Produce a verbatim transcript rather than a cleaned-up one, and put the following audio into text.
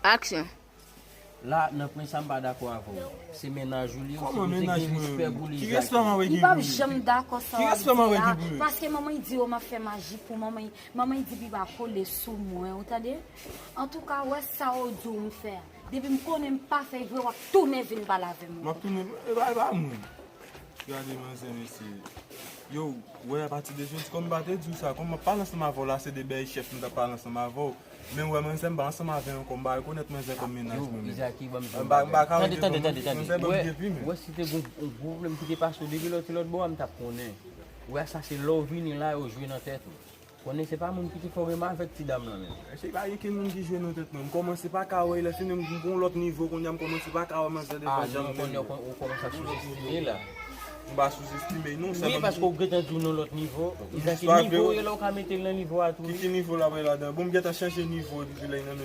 Aksyon. La, nan pwen sa, m pa dakò avè w. Se mennaj ou li ye, Kòman ou se mennaj gen mwen respè menm? Pou li. Ki respè m ap Li gen p ap pou li? janm dakò sa Ki w ap respè m ap di gen la, pou li? Paske manman di yo m ap fè maji pou manman. Manman di Biba kole sou mwen, ou tande? Antouka, wè sa w di w m fè a. Depi m konnen m pa fè vre, w ap tounen vin pale avè m. M ap tounen, e pa, e pa mwen. Gade manzè, mesye. Yo, wè, apati de jodi, kòm m pa te di w sa, kòm m ap pale ansanm avè w la, se de bèy chèf m t ap pale ansanm avè w. Men wè, manzè, m pa ansanm avè w ankò, m pa rekonèt manzè kòm mennaj mwen menm. Izaki, ban m di M pa, m pa ka Tande, rete tande, kòm tande, tande. manzè, ban m Wè, depi men. Wè, si te gon gon pwoblèm ki te pase w depi lòt, lòt bò a, m t ap konnen. Wè, sa se lè w vini la, yo jwe nan tèt ou. Konnen se pa moun ki te fè w renmen avèk ti dam lan menm. Se pa gen moun ki jwe nan tèt mwen. M kòmanse pa ka wè, lè fini m gon lòt nivo kounye a, m kòmanse pa ka wè manzè Ah, devan jan non, m konnen menm. Ou kòmanse ap souzestime la. M pa souzestime, non, Wi, sèlman paske ou gentan di w nan lòt nivo. Izaki, Istwa nivo vre. E la ou ka mete l nan nivo a tou. Ki, ki nivo la wè ladan? Bon, m gentan chanje nivo depi lè nan